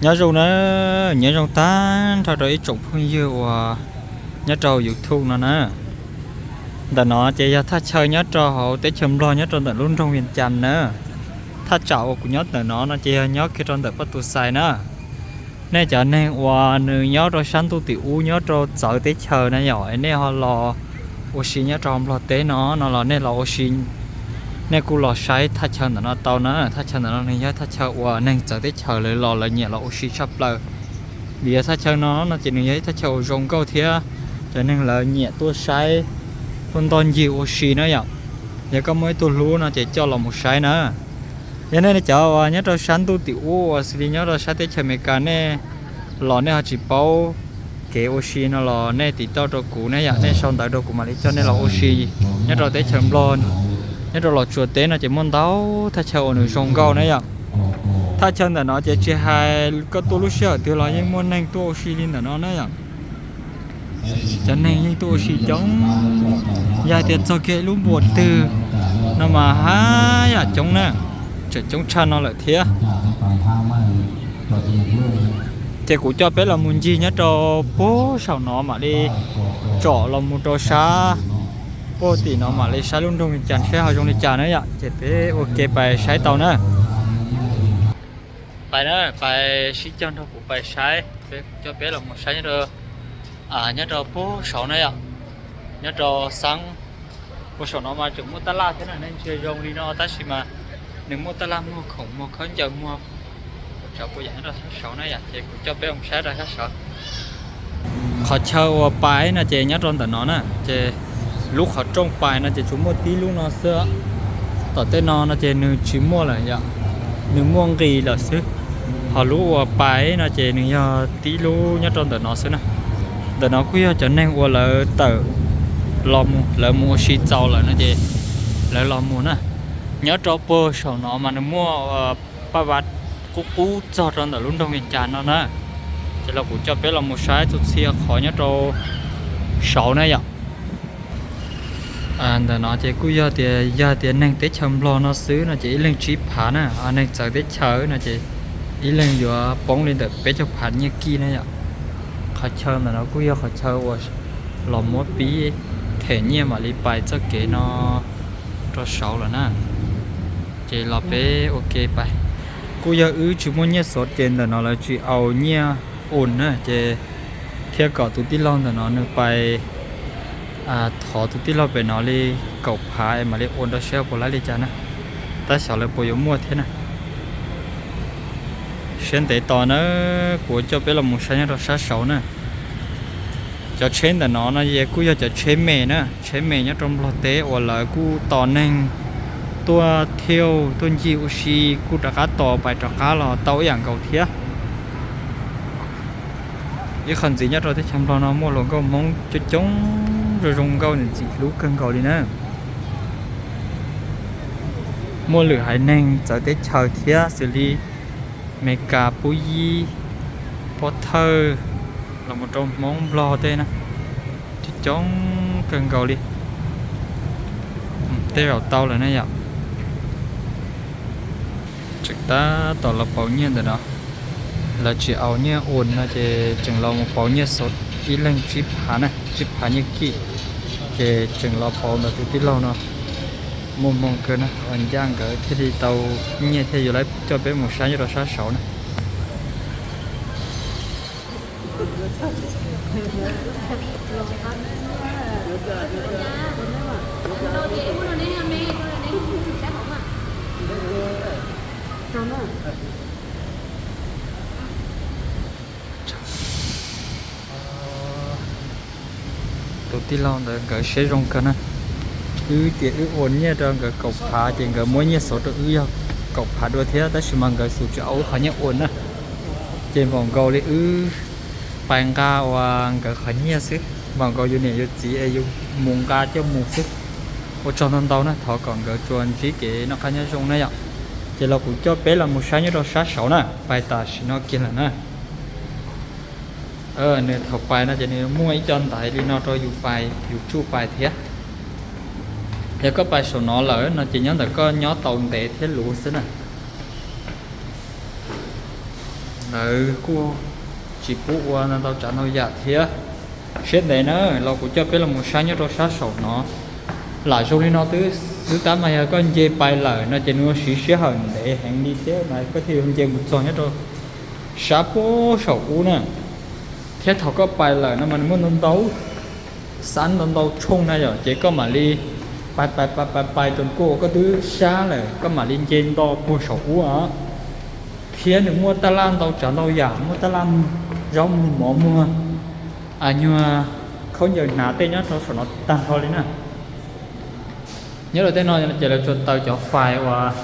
Nyob zoo na, nyob zoo tag nrho rau ib tsoom phooj ywg uas nyob rau YouTube no na. Ntawm no ces yog thaj chaw nyob rau hauv teb chaws Nplog nyob rau ntawm lub nroog Vias Cas na. Thaj tsam uas kuv nyob ntawm no no ces yog nyob kiag rau ntawm Paj Tus Xais na. Nej cov neeg uas nws nyob rau sab ntuj tim ub nyob rau txawv teb chaws na yom, es nej ho los ua si nyob rau Nplog teb no no los nej los ua si, nej kuj los saib thaj chaw ntawm no tau na. Thaj chaw ntawm no nws yog thaj chaw uas neeg txawv teb chaws lawv los lawv nyiam los ua si tshaj plaws. Vim yog thaj chaw no no ces nws yog ib thaj chaw uas zoo nkauj thiab cov neeg lawv nyiam tuaj saib, tuaj ntoj ncig ua si na yom. Yog koj muaj ib tug hlub no ces coj los mus saib na. Yog nej cov uas nyob rau sab ntuj tim ub uas xws li nyob rau sab teb chaws Amelikas nej los nej ho tsis paub kev ua si no los nej tiv tauj rau kuv na yom, nej sau ntawv rau kuv mam li coj nej los ua si nyob rau teb chaws Nplog. Nyob rau Los Tsuas teb no ces muaj ntau thaj chaw uas nws zoo nkauj na yom. Thaj chaw ntawm no ces tsis hais koj tuaj lub sij hawm twg los yeej muaj neeg tuaj ua si li ntawm no na yom. Cov neeg yeej tuaj ua si coob, yog hais tias txog kiag ib lub npuas twg no mas haj yam coob na, tseem coob tshaj no lawm thiab. Ces kuv coj peb los mus ncig nyob rau puag saum no mam li tsom los mus rau sab puag tim no mam li saib lub nroog li cas seb ho zoo li cas na yom. Ces peb ua ke pais saib tau na. Pais na, pais sib cog nrog kuv pais saib, coj peb los mus saib nyob rau, nyob rau puag saud na yom, nyob rau xab puag saum no mas tseem muaj tab laj thiab na, nej ntsia zoo li no tab sis mas nws muaj tab laj muag khoom muag khaub ncaws muag, tsav puas yam nyob rau sab saud na yom, ces kuv coj peb mus saib rau sab saud. Qhov chaw uas pais no ces nyob rau ntawm no na, ces lub qhov rooj pais no ces tsuas muaj tib lub no xwb. Tom tej no no ces nws tsis muaj lawm yom, nws muaj nqis lawm xwb. Ho lub uas pais no ces nws yog tib lub nyob rau ntawm no xwb na. Ntawm no kuj yog cov neeg uas lawv tawm los mus, lawv mus ua si txaus lawm no ces lawv los mus na. Nyob rau puag saum no mas nws muaj paj vas qub qub txog rau ntawm lub nroog Vias Cas no na. Ces los kuv coj peb los mus saib txhua txhia qhov nyob rau saud na yom. Ntawm no ces kuj yog tias, yog tias neeg teb chaws Nplog no xwb no ces ib leeg tsib phav na, neeg txawv teb chaws no ces ib leeg yuav poob li ntawm peb caug phav nyiaj kij na yom. Qhov chaw ntawm no kuj yog qhov chaw uas los muab pib them nyiaj mam li pais txoj kev no rau saud lawm na. Ces los peb ua ke pais. Kuj yog wb tsis muaj nyiaj xov ces ntawm no lawv tsis au nyiaj ua na, ces thiaj kom tus tij laug ntawm no nws pais thov tus tij laug pem no li kaum phav es mam li ua rau seb puas laib li cas na. Tab xyov lawv puas yuav muaj thiab na. Siab ntev tos na, kuv coj peb los mus saib nyob rau sab saud na. Cov tsheb ntawm no no kuj yog cov tsheb me na, tsheb me nyob rau Nplog teb uas lawv kuj tos neeg tuaj thiauj tuaj ncig ua si kuj rov qab tos pais rov qab los tau ib yam nkaus thiab. Ib qho ntxiv nyob rau teb chaws Nplog no muaj hluas nkauj Hmoob coob coob zoo zoo nkauj ntxim hlub kawg nkaus li na. Muaj lwm haiv neeg txawv teb chaws thiab xws li Meskas, Pub Yib, Pob Thawj, los mus rau Hmoob Nplog tej na, coob coob kawg nkaus li. Tej zaum tau lawm na yom. Tseem tab tom los pauv nyiaj ntawm no, lawv tsis au nyiaj ua no ces tseem los mus pauv nyiaj xov ib leeg tsib phav na, tsib phav nyiaj kij. Ces tseem los pauv ntawm tus tij laug no muaj hmoo kawg na, ua ncaj nkawd thiaj li tau nyiaj thiaj yuav coj peb mus saib nyob rau sab saud na. Tus tij laug ntawd nkawd siab zoo kawg na. Wb tias wb ua nyiaj rau nkawd kaum phav ces nkawd muab nyiaj xov rau wb yog kaum phav dua thiab, tab sis mas nkawd xum tsis au wb qhov nyiaj ua na. Ces npaum nkaus li wb pais nqa uas nkawd qhov nyiaj xwb, npaum nkaus yus niam yus txiv es yus mus nqa coj mus xwb. Ua tsaug ntau ntau na, thov kom nkawd tsuas ntsib kev noj qab nyob zoo na yom. Ces los kuv coj peb los mus saib nyob rau sab saud na, pais tam sim no kiag lawm na. Nws thaum pais no ces nws muaj ib co ntaiv li no rau yus pais, yus tsuj pais thiab. Yog koj pais saum no lawm no ces nyob ntawm koj nyob tau ntev thiab luv xwb na. Lawv kuj tsis pub ua ntau tsav ntau yam thiab. Siab ntev na, los kuv coj peb los mus saib nyob rau sab saum no. Lam zoo li no twb xwb tab mas yog koj nce pais lawm no ces nws yuav siv sij hawm ntev heev li thiab mas koj thiaj yuav nce mus txog nyob rau sab puag saum ub na. Thiab thaum koj pais lawm no mas nws muaj ntau ntau xab ntau ntau tshooj na yom, ces koj mam li pais pais pais pais pais tsoos kuj koj twb sab lawm koj mam li nce nto puag saum ub os. Thiab nws muaj taj laj ntau tsav ntau yam, muaj taj laj zaub muag mov muag, nyuag khaub ncaws hnav tej nyob rau saum no tag nrho li na. Nyob rau tej no ces lawv tsuas taws cov fais uas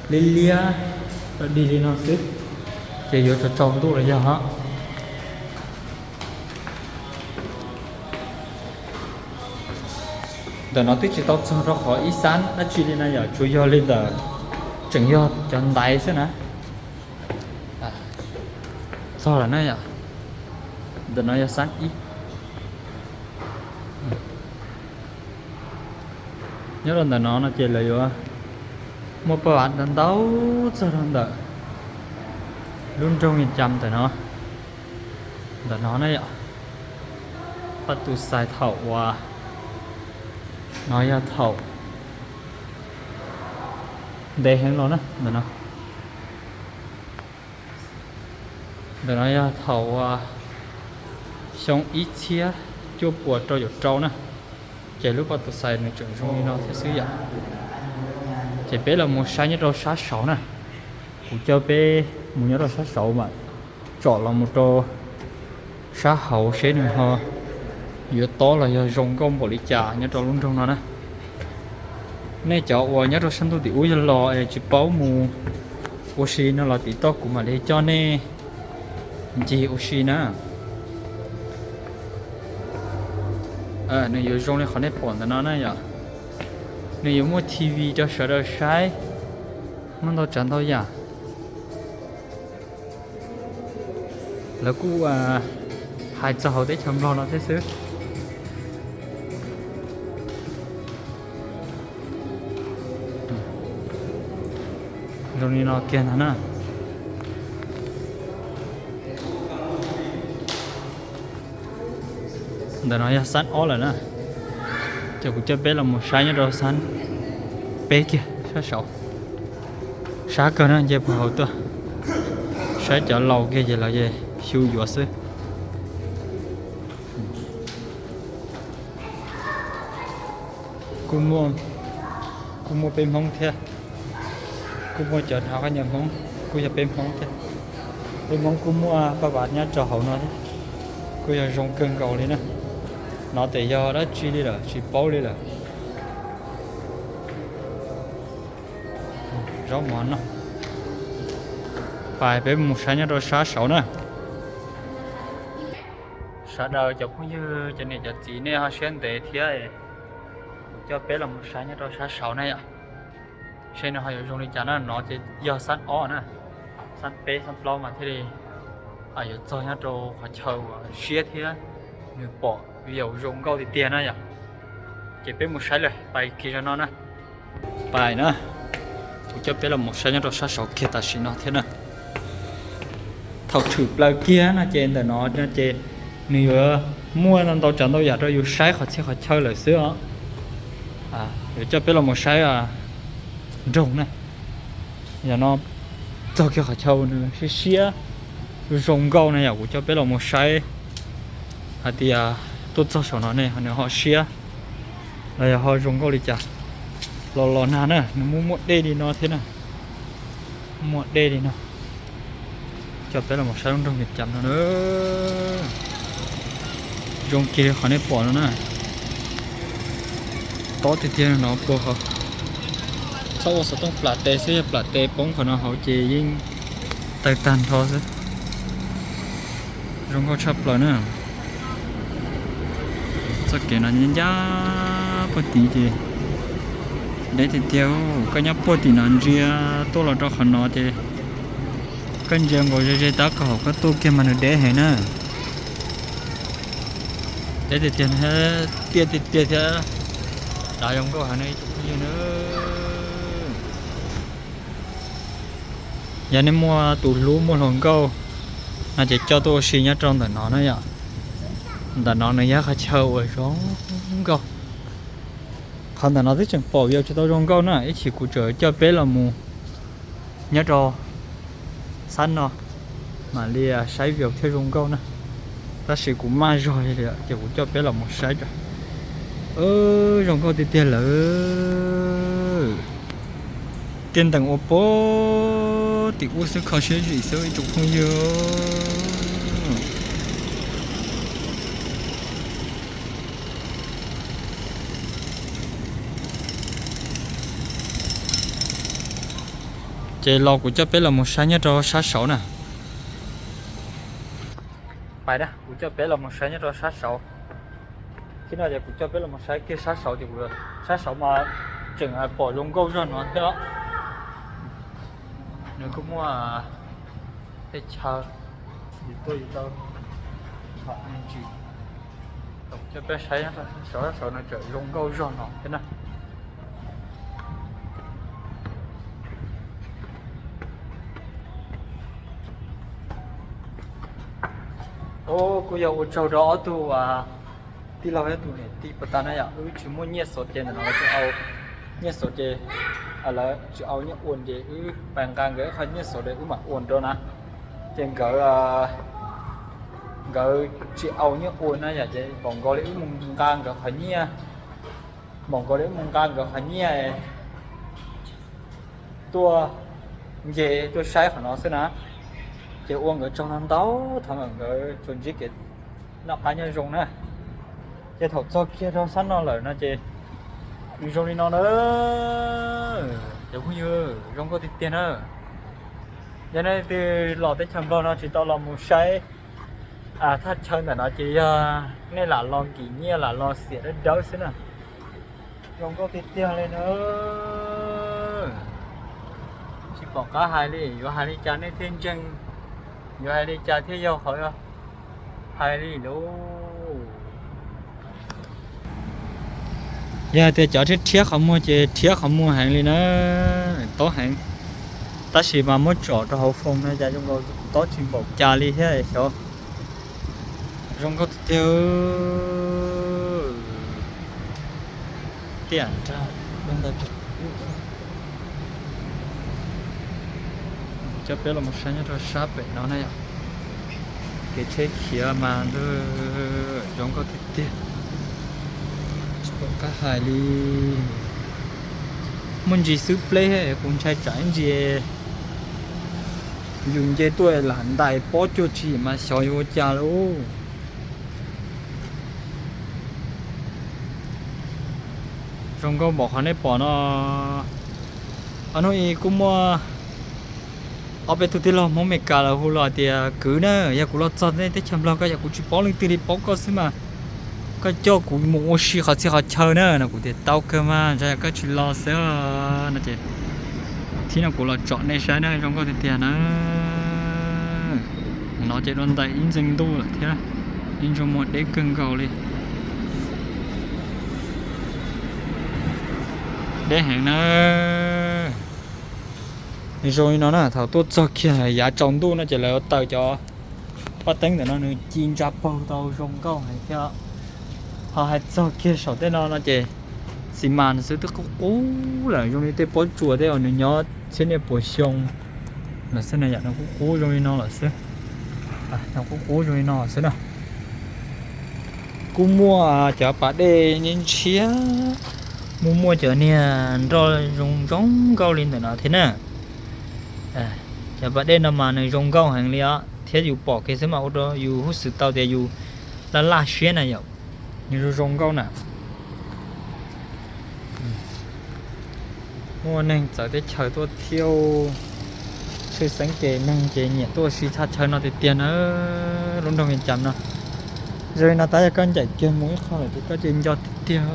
liab liab dig li no xwb, ces yuav tsaus tsaus ntuj los yog. Ntawm no twb tsis tau txog rau qhov ib xab dab tsi li na yom, tsuas yog li ntawm tseem yog cov ntaiv xwb na. Txog lawm na yom, ntawm no yog xab ib. Nyob rau ntawm no no ces lawv yuav muaj paj vav ntau ntau txog rau ntawm lub nroog Vias Cas ntawm no, ntawm no na yom. Paj tus xais thaum uas no yog thaum ntev heev los na ntawm no. Ntawm no yog thaum uas xyoo ib txhiab cuaj puas rau caum rau na, ces lub paj tus xais nws tseem zoo li no thiab xwb yom. Ces peb los mus saib nyob rau sab saud na, kuv coj peb mus nyob rau sab saud mas tsom los mus rau sab hauv seb nws ho yuav tob los yog zoo nkauj npaum li cas nyob rau lub nroog no na. Nej cov uas nyob rau sab ntuj tim ub yog los es tsis paub mus ua si no los tim toj kuv mam li coj nej ncig ua si na. Nws yuav zoo li qhov nej pom ntawm no na yom. Nws yuav muaj T V rau sawv daws saib, muaj ntau tsav ntau yam. Lawv kuj hais txog hauv teb chaws Nplog no thiab xwb. Zoo li no kiag ntag na. Ntawm no yog xab ob lawm na. Ces kuv coj peb los mus saib nyob rau xab peb kiag sab saud. Sab kawg na, nce puag hauv tuaj. Saib cov laus kiag ces lawv xyu yuav xwb. Kuj muaj, kuj muaj peb Hmoob thiab. Kuj muaj cov hnav khaub ncaws Hmoob, kuj yog peb Hmoob thiab. Peb Hmoob kuj muaj paj vav nyob rau hauv no thiab. Kuj yog zoo kawg nkaus li na. No tes yog dab tsi li lawm tsis paub li lawm. Zaub mov no. Pais peb mus saib nyob rau sab saud na. Sawv daws cov phooj ywg cov niam cov txiv nej ho siab ntev thiab, kuv coj peb los mus saib nyob rau sab saud na yom. Seb nws ho yuav zoo li cas na, no ces yog xab ob na, xab peb xab plaub mas thiaj li yuav txog nyob rau qhov chaw uas siab thiab nws pom viau zoo nkauj tiag tiag na yom. Ces peb mus saib lawm, pais kiag zog no na. Pais na, kuv coj peb los mus saib nyob rau sab saud kiag tam sim no thiab na. Thaum tshwm plaws kiag no ces ntawm no ces nws yuav muaj ntau tsav ntau yam rau yus saib qhov txhia qhov chaw lawm xwb os. Yuav coj peb los mus saib nroog na. Yog no txog kiag qhov chaw nws siab siab zoo nkauj na yom, kuv coj peb los mus saib hais tias tuaj txog saum no ne nws ho siab los yog ho zoo nkauj li cas. Los los nag na, nws muaj muaj dej li no thiab na. Muaj dej li no. Coj peb los mus saib lub nroog Vias Cas no na. Zoo kiag li qhov nej pom no na. Tob tiag tiag no puag hauv. Txhob ua xov tooj plam tes xwb, yog plam tes poob qhov no hauv ces yeej tawg tag nrho xwb. Zoo nkauj tshaj plaws na. Txoj kev no ncaj puag tid ces deb tiag tiag. Koj nyob puag tim no ntsia tuaj los rau qhov no ces koj ntsia nkaus ze ze tab kom hauv koj tuaj kiag mas nws deb heev na. Deb tiag tiag, tiaj tiag tiag thiab. Dav zoo nkauj heev na ib tsoom phooj ywg na. Yog nej muaj tus hlub muaj hluas nkauj no ces coj tuaj ua si nyob rau ntawm no na yom. Ntawm no nws yog qhov chaw uas zoo nkauj. Qhov ntawm no twb tseem pom view tsis tau zoo nkauj na, ib chim kuv tseem coj peb los mus nyob rau sab no mam li saib view thiaj zoo nkauj na. Tab sis kuv maj zog li ces kuv coj peb los mus saib tso. Zoo nkauj tiag tiag lawm. Tiaj ntees ua pem tim ub xwb, kho siab zim xwb ib tsoom phooj ywg. Ces los kuv coj peb los mus saib nyob rau sab saud na. Pais na, kuv coj peb los mus saib nyob rau sab saud. Tib no ces kuv coj peb los mus saib kiag sab saud ces kuv, sab saud mas tseem pom zoo nkauj zog no thiab. Nws kuj muaj tej chaw yus tuaj yus tau ntsis. Kuv coj peb saib nyob rau sab saud, sab saud no tseem zoo nkauj zog no thiab na. Ub, kuj yog ua tsaug rau ob tug tij laug thiab tus niam tij puas tas na yom, wb tsis muaj nyiaj xov ces ntawm no lawv tsis au nyiaj xov ces, lawv tsis au nyiaj ua ces wb pais nqa nkawd ib qho nyiaj xov ces wb mam ua rau na. Ces nkawd, nkawd tsis au nyiaj ua na yom, ces npaum nkaus li wb mus nqa nkawd qhov nyiaj, npaum nkaus li wb mus nqa nkawd qhov nyiaj tuaj nce tuaj saib qhov no xwb na. Ces ua nkawd tsaug ntau ntau, thov kom nkawd tsuas ntsib kev noj qab nyob zoo na. Ces thaum txog kiag rau sab no lawm no ces nws zoo li no na. Cov phooj ywg, zoo nkauj tiag tiag na. Yog nej leej twg los teb chaws Nplog no tsis tau los mus saib thaj chaw ntawm no ces yog nej lam los nkim nyiaj lam los xiam dawb dawb xwb na. Zoo nkauj tiag tiag li na. Tsis pom qab hais li, yuav hais li cas nej thiaj ntseeg, yuav hais li cas thiaj yog qhov hais li lauj. Yog hais tias cov rhiab rhiab qhov muag ces rhiab qhov muag heev li na, tob heev. Tab sis mas muab tsom rau hauv foos no cas zoo nkaus tob tsis npaum cas li thiab xyov. Zoo nkauj tiag tiag. Tiaj nrag, coj peb los mus saib nyob rau sab pem no na yom. Kev tsheb khiav mas zoo nkauj tiag tiag. Tsis pom qab hais li. Muaj ntsis xwb pleb, kuv ntshai tsam ib ntsis yus nce tuaj lam ntais pob cuag tsis mas xyov yuav ua cas lauj. Zoo nkauj npaum qhov nej pom no. Ob hnub ib kuj muaj ob peb tug tij laug Hmoob Meskas lawv hu los tias kwv na, yog kuv los txog nej teb chaws Nplog koj yam kuv tsis paub leej twg li, paub koj xwb mas koj coj kuv mus ua si qhov txhia qhov chaw na no. Kuv tias tau kawg mas, ntshai yog koj tsis los xwb no ces thib no kuv los tsom nej saib na, zoo nkauj tiag tiag na. No ces dua ntais ib ntxees ntuj lawm thiab, ib ntsug muag deb kawg nkaus li. Deb heev na. Zoo li no na, thaum tuaj txog kiag yav tsaus ntuj no ces lawv taws cov paj teeb ntawm no nws ci ntsa paug tau zoo nkauj heev thiab. Ho hais txog kiag saum tej no no ces xi mas xwb twb qub qub lawm, zoo li tej pob tsuas tej uas nws nyob txhiab niaj puas xyoo lawm xwb na yom, nws qub qub zoo li no lawm xwb. Nws qub qub zoo li no xwb na. Kuj muaj cov pas dej ntshiab, muaj muaj cov niag nroj zoo zoo nkauj li ntawm no thiab na. Cov pas dej no mas nws zoo nkauj heev li os, thiab yus pom kiag xwb mas ua rau yus huj xwm tau tias yus laj laj siab na yom. Nws zoo zoo nkauj na. Muaj neeg txawv teb chaws tuaj thiab, tshwj xeeb ces neeg ces nyiam tuaj ua si thaj chaw no tiag tiag na. Lub nroog Vias Cas no zoo li no tab yog koj ncaim kiag mus ib qho lawm ces koj ces nco tiag tiag.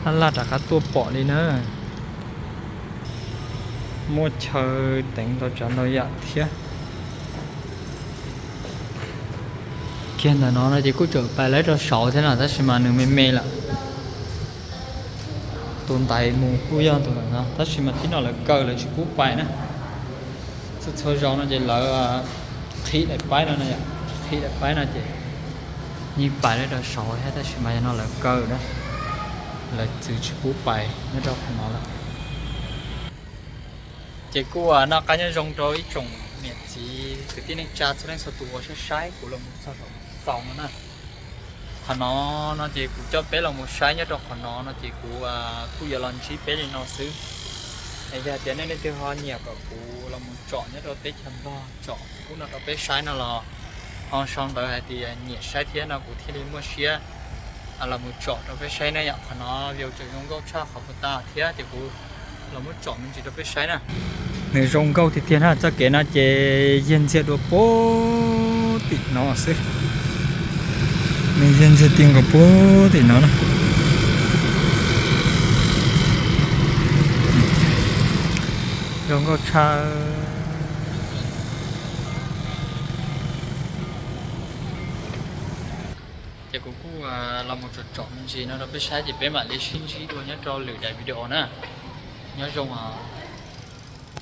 Laj laj rov qab tuaj pom li na. Muaj chaw teev ntau tsav ntau yam thiab. Kiag ntawm no no ces kuj tseem pais lawv rau saud thiab no tab sis mas nws me me lawm. Tus ntaiv mus kuj yog tus ntawm no, tab sis mas thib no lawv kaw lawv tsis pub pais na. Txhua txhua zaus no ces lawv qhib daim paib no, qhib daim paib no ces yeej pais rau saud thiab, tab sis mas yog no lawv kaw na, lawv txwv tsis pub pais nyob rau qhov no lawm. Ces kuj noj qab nyob zoo rau ib tsoom niam txiv kwv tij neej tsa txhua leej txhua tus uas saib saib kuv los mus txog thaum xaus no na. Qhov no no ces kuv coj peb los mus saib nyob rau qhov no no ces kuv kuj yuav los ntsib peb li no xwb. Es yog tias nej leej twg ho nyiam kom kuv los mus tsom nyob rau teb chaws Nplog tsom ub no rau peb saib no los ho sau ntawv hais tias nyiam saib thiab no kuv thiaj li muaj siab los mus tsom rau peb saib na yom. Qhov no view tseem zoo nkauj tshaj qhov puag ta thiab ces kuv los muab tsom me ntsis rau peb saib na. Nws zoo nkauj tiag tiag na, txoj kev no ces yawg ntxiag dua puag tim no xwb. Nws yawg ntxiag ti nkaus puag tim no na. Zoo nkauj tshaj. Ces kuv kuj los mus tsom tsom me ntsis no rau peb saib ces peb mam li sib ntsib dua nyob rau lwm daim video na. Nyob zoo os.